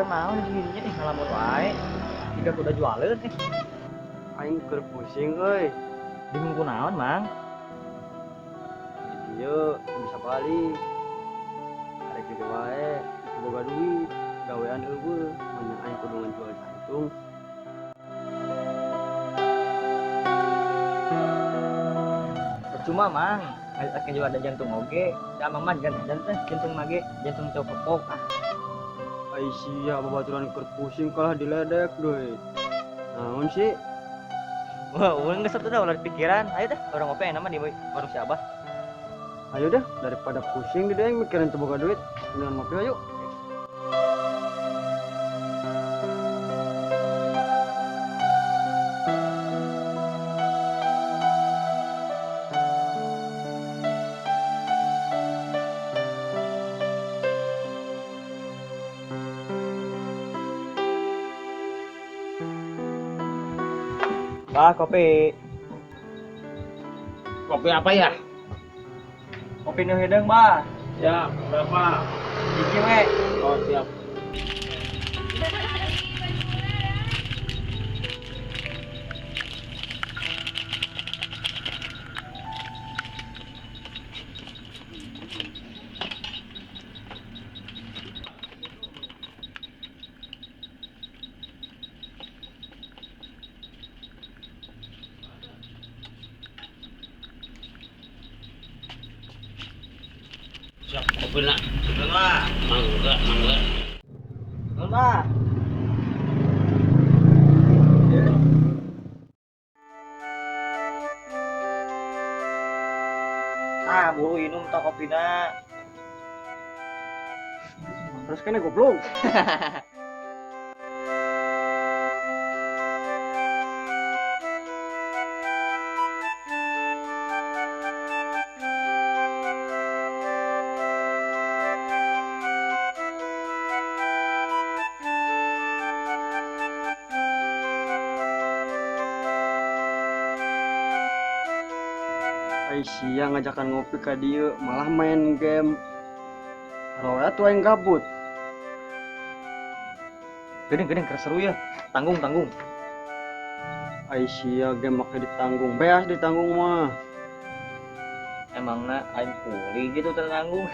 Kunaon dirinya ih ngalamun wae. Jika kuda jualeun eh. Aing keur pusing euy. Bingung kunaon, Mang? Ieu bisa balik. Arek di wae, teu boga duit, gawean eueuh, manya aing kudu ngajual jantung. Percuma, Mang. Aing jual ada jantung oge, da Mang mah jantung jantung mage, jantung copok ah. Ai sia babaturan keur pusing kalah diledek deui. Naon sih? Wah, urang geus atuh dah ulah pikiran. Ayo dah, urang ngopi enak mah di warung si Abah. Ayo dah, daripada pusing di aing mikirin teu boga duit, mendingan ngopi ayo. Bah, kopi. Kopi apa ya? Kopi nu hideung, Bah. Siap, berapa? Hiji we. Oh, siap. Siap, kopi nak. Bah. Mangga, mangga. Nuhun, Bah. Ah, buru inum tah kopina. Terus kene goblok. Ai sia ngajakan ngopi ka dieu malah main game. Haroe atuh aing gabut. Geuning-geuning keur seru ya. Tanggung, tanggung. Ai sia game make ditanggung, beas ditanggung mah. Emangna aing kuli gitu teu nanggung.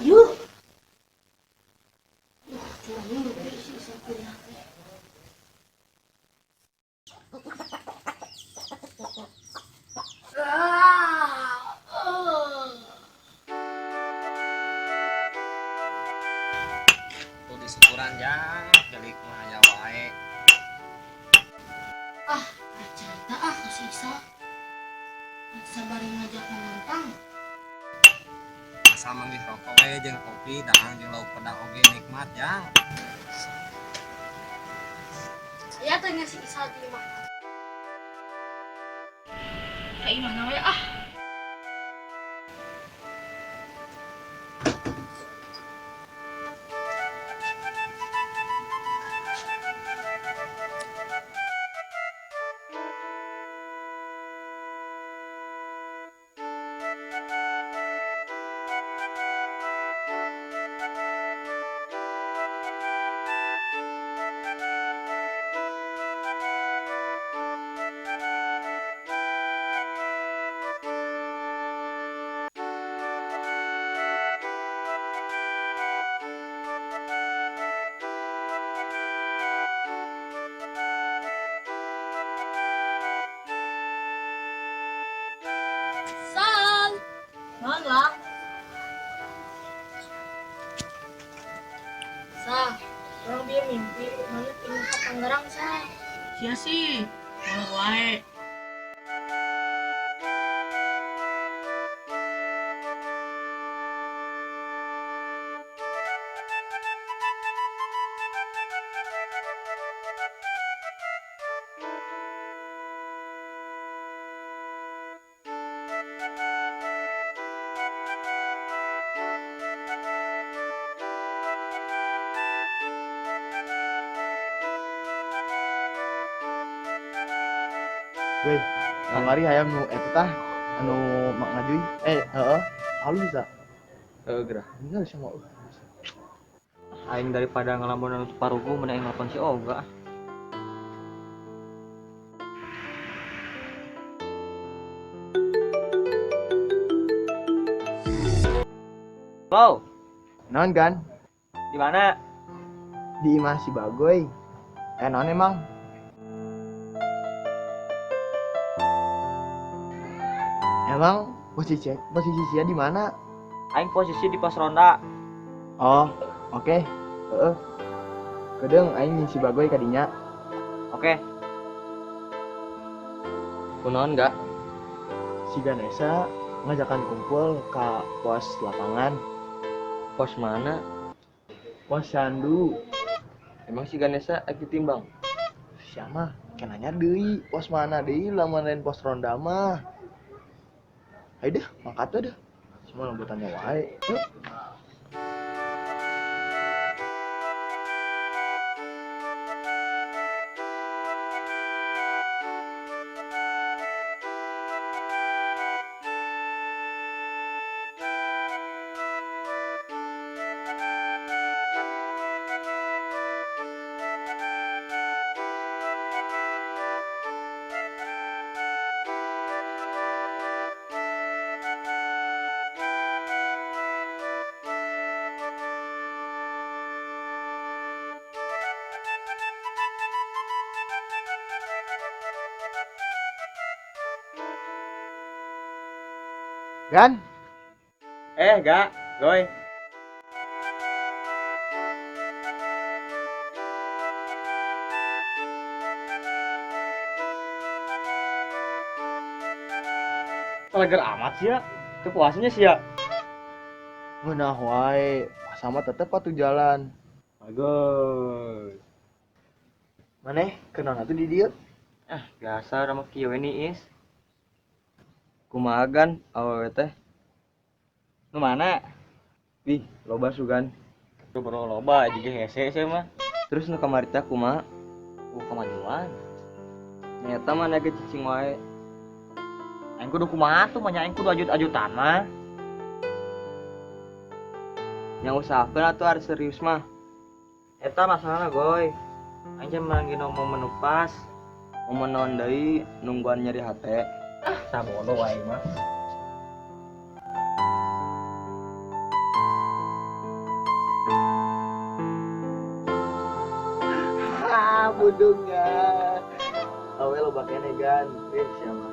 Yuk. Duh, curangnya udah isi isi kuliah teh. Tuh di syukuran jang, jadi mah aya wae. Ah, cerita ah ke si Isa. Sabari ngajak ngomong. Asal manggih rokok we jeung kopi, dahang jeung lauk pedah oge nikmat jang. Saya tanya si Isa di imah. Ka imah we ah. Sah, urang bieu mimpi maneh pindah ka Tangerang, Sah. Sia sih, malah wae. Weh, kamari hayam nu eta tah anu mak ngajuy. Heeh. Halus bisa. Heeh, gerah. Bener sama. Aing daripada ngelamun anu parugu mending aing nelpon si Oga. Halo, Naon kan? di mana? Di imah si Bagoy. Naon emang? Emang posisi posisi sia di mana? Aing posisi di pos ronda. Oh, oke. Heeh. Kedeung aing jeung si Bagoy kadinya. Oke. Kunaon gak? Si Ganesa ngajakan kumpul ke pos lapangan, Pos mana? Pos Sandu. Emang si Ganesa lagi timbang? Siapa? Kenanya deui, pos mana deui lamun lain pos ronda mah. Ayo deh, mangkat we deh. Semua lambutannya tanya wae. Yuk. Gan, Gak, Goy. Leger amat sih ya. Itu puasanya sih ya. Ngeunah wae, sama tetep atuh jalan. Bagus. Maneh kunaon atuh di dieu? Ah, biasa sama kieu ini is. Kumaha gan awewe teh? Nu mana? Wih, loba sugan. Bro loba juga hese sih mah. Terus nu kamari teh kumaha? Kemajuan. Nyata mana ge cicing wae. Aing kudu kumaha tuh, mah aing kudu ajut-ajutan mah. Yang usahakeun atuh harus serius mah. Eta masalahna, Goy. Aing can lagi momen nu pas. Momen naon deui nungguan nyeri hate. Ah, sabodo aing mah. Ha, budungnya. Awe loba kene gan. Siapa?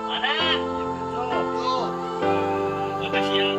Mana? Tuh. Makasih ya.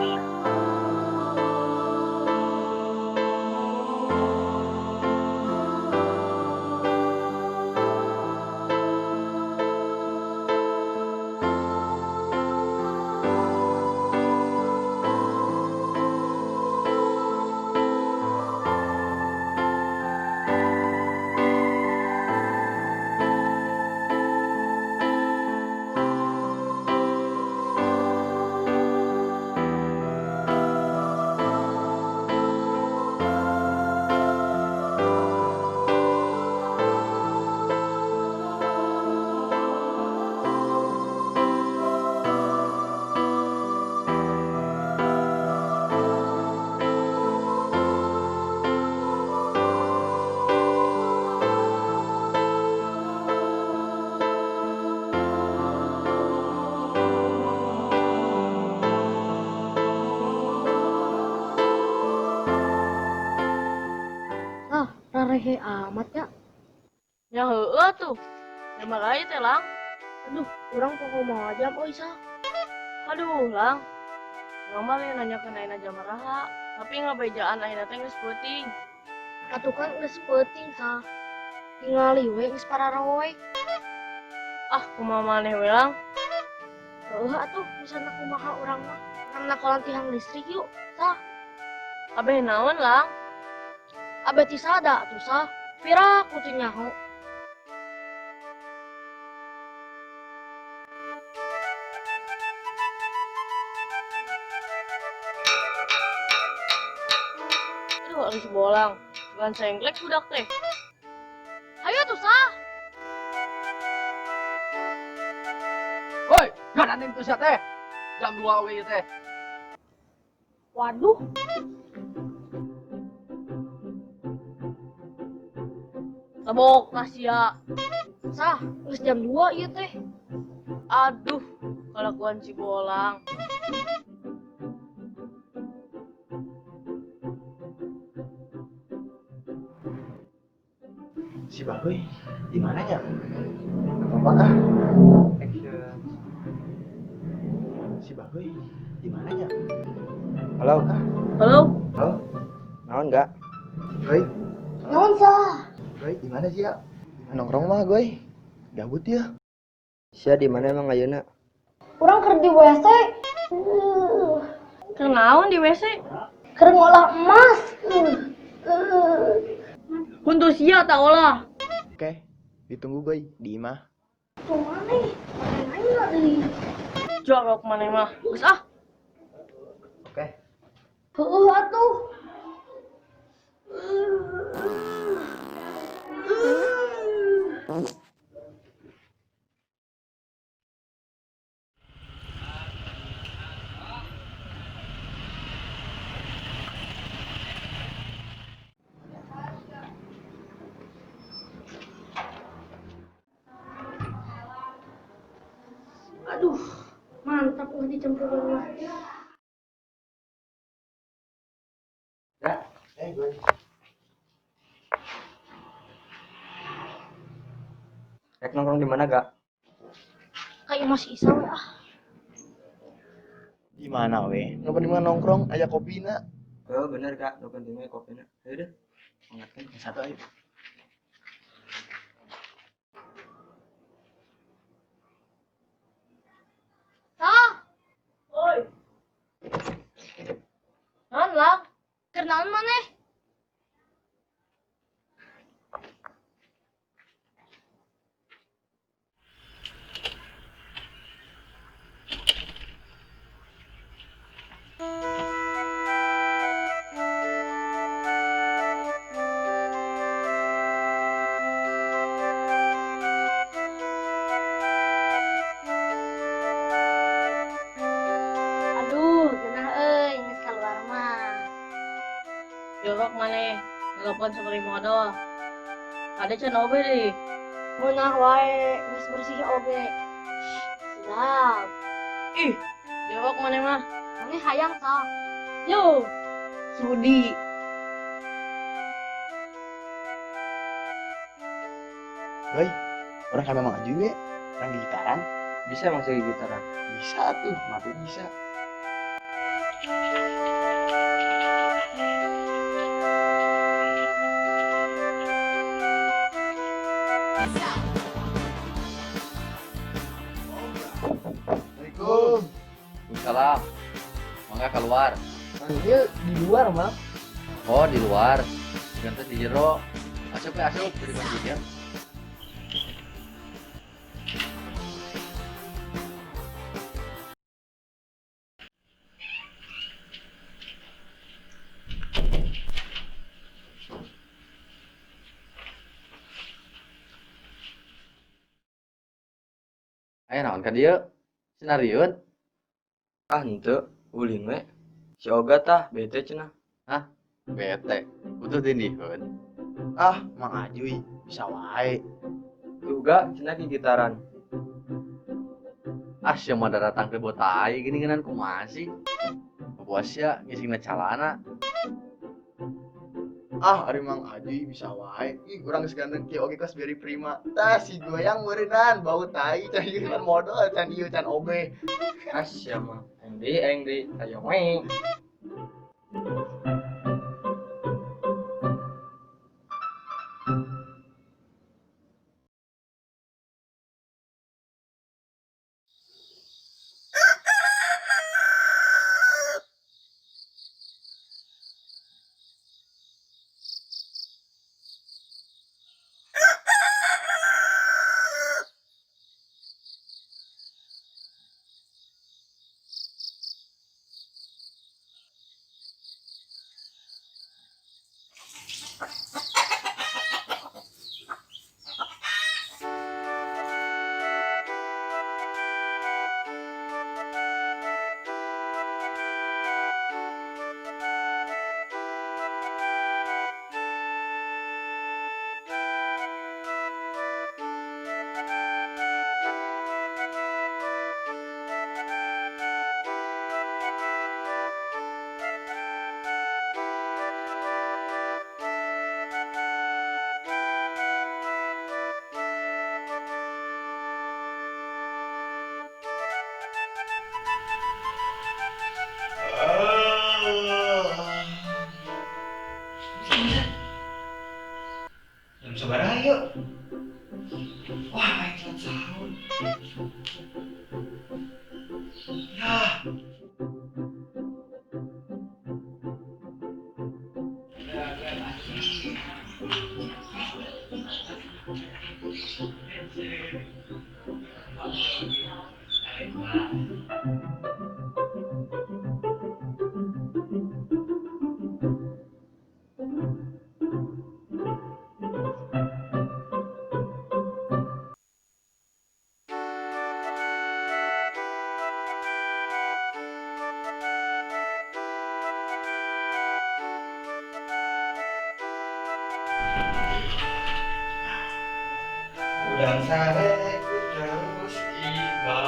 Ah, rarehe amat ya. Ya heueuh tuh. Ya malai teh lang. Aduh, urang pokok mau jam euy Sa. Aduh, Lang. Urang mah lain nanyakeun ayeuna jam maraha, tapi ngabejaan ayeuna teh geus peuting. Atuh kan geus peuting Sa. Tingali we geus pararoek. Ah, kumaha maneh we, Lang? Heuh atuh misalna kumaha urang mah. Urang nakolan tihang listrik yuk, Sa. Abeh naon, Lang? Abeh ti sada atuh Sa. Piraku teu nyaho. Aduh, geus bolang. Bukan sengklek budak teh. Hayu atuh Sa. Woi, gananin tuh sia teh. Jam 2 we teh. Waduh. Tabok lah sia. Sah, geus jam 2 ieu teh. Aduh, kalakuan si bolang. Si Bahoy, di mananya? Apa ah? Action. Si Bahoy, di mananya? Halo. Halo. Halo. Naon enggak? Goy, Naon Sa? Goy, di mana sih ya? Nongkrong mah, Goy. Gabut ya. Sia di mana emang ayeuna? Urang keur di WC. Keur naon di WC? Keur ngolah emas. Huntu sia tak olah. Oke, ditunggu Goy di imah. Tuh maneh, nanya deui. Jorok maneh mah. Geus ah. Oke. Heueuh atuh. Aduh, mantap euy dicemplungin mah. Goy. Rek nongkrong di mana gak? Kayak masih Isa we ah. Di mana we? Nu penting mah nongkrong aya kopina. Oh, bener Kak, nu penting mah kopina. Ayo deh. Manggatkeun. Satu ayo. Sa, Oi. Naon, Lang? keur naon maneh? Aduh, geunah euy geus kaluar mah. Jorok maneh. Telepon sabari modal. Ada can obe deui. Meunah wae, geus bersih oge. Sedap. Ih, jorok maneh mah. Maneh hayang Sa. Yo, Sudi. Goy, orang kan memang aju we. Orang gitaran. Bisa emang segi gitaran. Bisa tuh, mati bisa. Assalamualaikum. Waalaikumsalam. Mangga keluar. Iya di luar mah. Oh, di luar. Ganti di jero. Asup ya, asup dari kuncinya. Ayo naon ka dieu? Senarieun? Ah, henteu, ulin we. Si Oga tah bete cenah. Hah? Bete. Butuh tindiheun. Ah, Mang Ajuy, bisa wae. Juga cenah di gitaran. Ah, sia mah daratang ke botai gini geunan kumaha sih? Puas sia ngisingna calana. Ah, ari Mang Aji bisa wae. Ih, urang geus ganteng kieu oge kos beri prima. Tah si goyang meureunnan bau tai can ieu can modal can ieu can obe. Asya mah. Aing deui aing deui ayo we. Jam sabaraha yuk? Wah, aing telat sahur. Yah. Udang sare ku terus iba.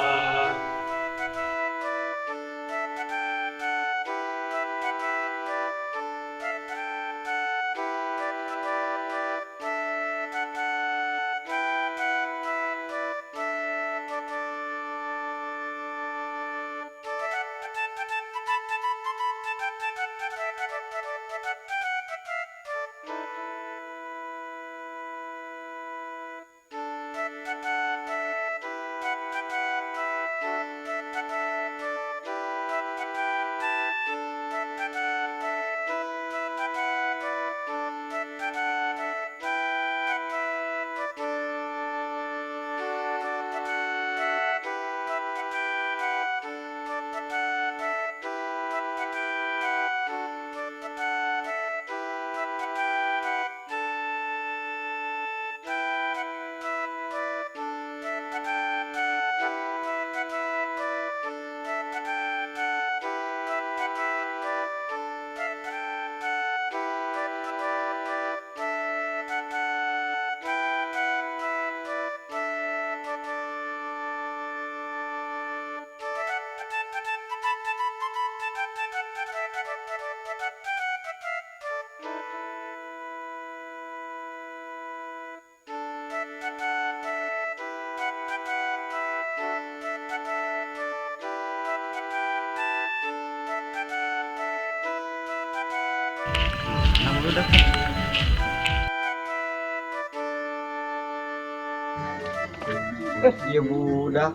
Iya budak.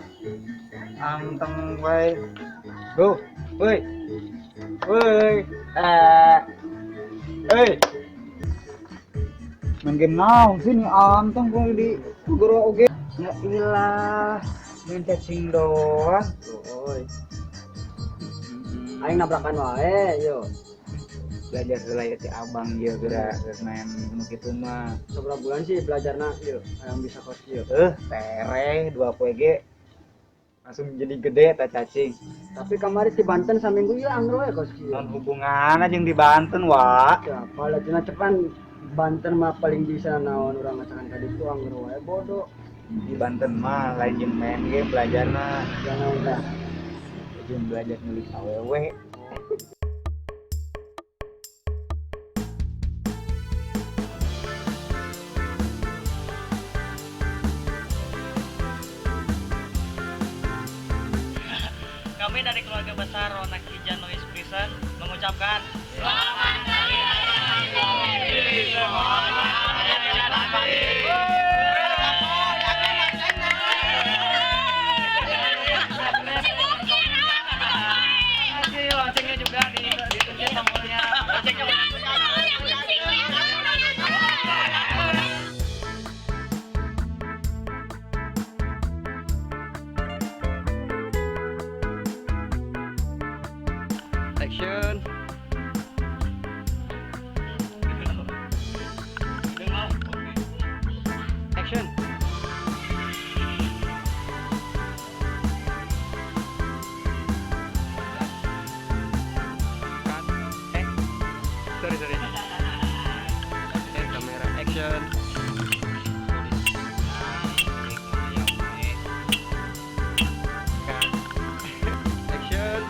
Anteng wae. Bro, woi. Woi. Eh. Main game naon sih nih anteng gua di guru oge. Ya ilah, main cacing doang. Oi. Aing nabrakan wae, yo. Belajar heula ya ti abang ieu geura main nu kitu mah. Sabaraha bulan sih belajarna ieu, hayang bisa kos ieu. Tereh 2 poe ge langsung jadi gede ta cacing. Tapi kamari di Banten saminggu ieu angger we kos kieu. Naon hubunganna jeung di Banten, Wak? Siapa lah cenah cepan Banten mah paling bisa naon urang ngasakan ka ditu angger wae bodoh. Di Banten mah lain jeung main game belajarna. Ya naon tah? Jeung belajar nulis awewe. Kami dari keluarga besar Ronak Hijan Noise Prison mengucapkan Selamat loncengnya juga dipencet tombolnya. Loncengnya. Action. Action. Cut. Sorry, sorry. Kamera action. Cut. Action.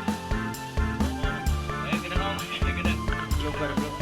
Belum, belum.